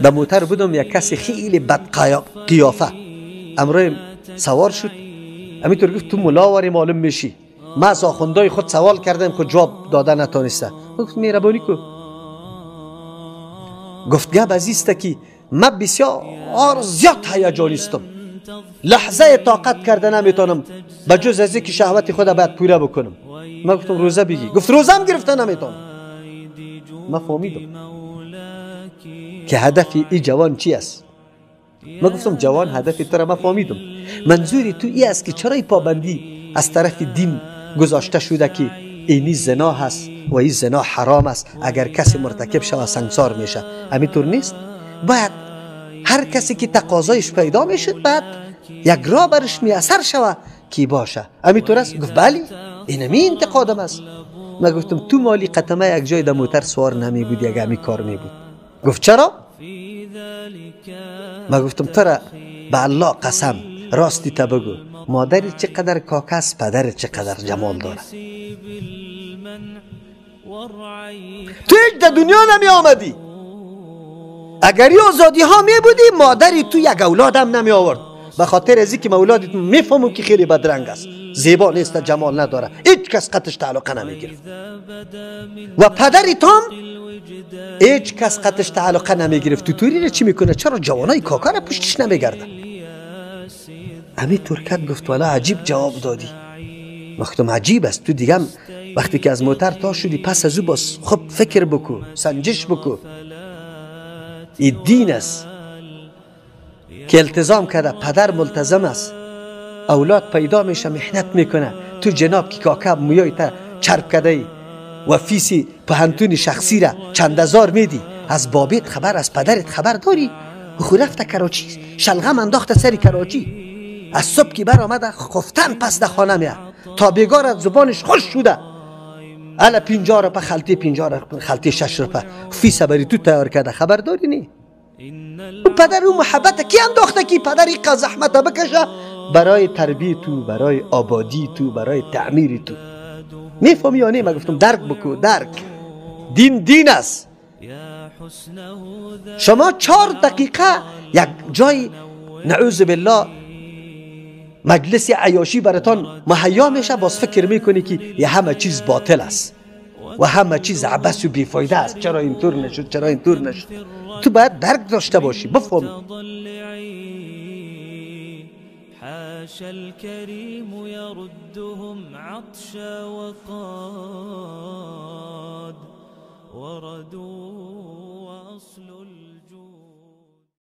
در موتر بودم، یک کسی خیلی بد قیافه امروز سوار شد. همینطور گفت تو ملاوری معلوم میشی. من از آخوندای خود سوال کردم که جواب داده نتانسته. گفت مهربانی کو. گفت گپ عزیزته که من بسیار زیاد هیجانیستم، لحظه طاقت کرده نمیتونم به جز از اینکه شهوت خود باید پوره بکنم. من گفتم روزه بگی. گفت روزه هم گرفته نمیتونم. من فهمیدم که هدف ای جوان چی است. من گفتم جوان هدف تو را من فهمیدم، منظور تو ای است که چرا ای پابندی از طرف دین گذاشته شده که اینی زنا هست و این زنا حرام است، اگر کسی مرتکب شود سنگسار میشه. همینطور نیست؟ باید هر کسی که تقاضایش پیدا میشد باید یک راه برش میسر شود که باشه. همینطور است؟ گفت بله، اینمی انتقادم است. من گفتم تو مالی قطمه یک جای در موتر سوار نمی بودی اگر همی کار می بود. گفت چرا؟ من گفتم تو را به الله قسم راستی تا بگو، مادر چقدر کاک است، پدر چقدر جمال داره. تو هیچ در دنیا نمی آمدی، اگر ای آزادی ها می بودی مادری تو یک اولادم نمی آورد. به خاطر از اینکه اولادت میفهمم که خیلی بدرنگ است، زیبا نیست، جمال نداره، هیچ کس قطش تعلقه نمیگرفت. و پدری تام هیچ کس قطش تعلقه نمیگرفت. تو توری را چی میکنه؟ چرا جوانای کاکا را پشتش نمیگرده؟ امی ترکت گفت والا عجیب جواب دادی. گفتم عجیب است، تو دیگه وقتی که از موتر تا شدی پس از او باز خب فکر بکو، سنجش بکو. این دین است که التزام کرده، پدر ملتزم است، اولاد پیدا میشه، محنت میکنه. تو جناب که کاکا مویای تا چرب کرده ای و فیسی پهنتون شخصی را چند هزار میدی، از بابیت خبر، از پدرت خبر داری؟ خو رفته کراچی، شلغم انداخته سر کراچی، از صبح که بر آمده خفتن پس در خانه میاد تا بیگار زبانش خوش شده، الا 50 روپه خلطی، 50 روپه خلطی، 6 روپه فیس بری تو تیار کرده، خبر داری نی؟ اون پدر اون محبت کی انداخته کی پدر این زحمت بکشه برای تربیت تو، برای آبادی تو، برای تعمیر تو. میفهمی یا نه؟ من گفتم درک بکو، درک. دین دین است. شما 4 دقیقه یک جای نعوذ بالله مجلس عیاشی براتان مهیا میشه، باز فکر میکنی که یه همه چیز باطل است و همه چیز عبث و بیفایده است، چرا اینطور نشد، چرا اینطور نشد. تو باید درک داشته باشی، بفهمی. حاش الكريم يردهم عطشا وقاد وردوا وأصل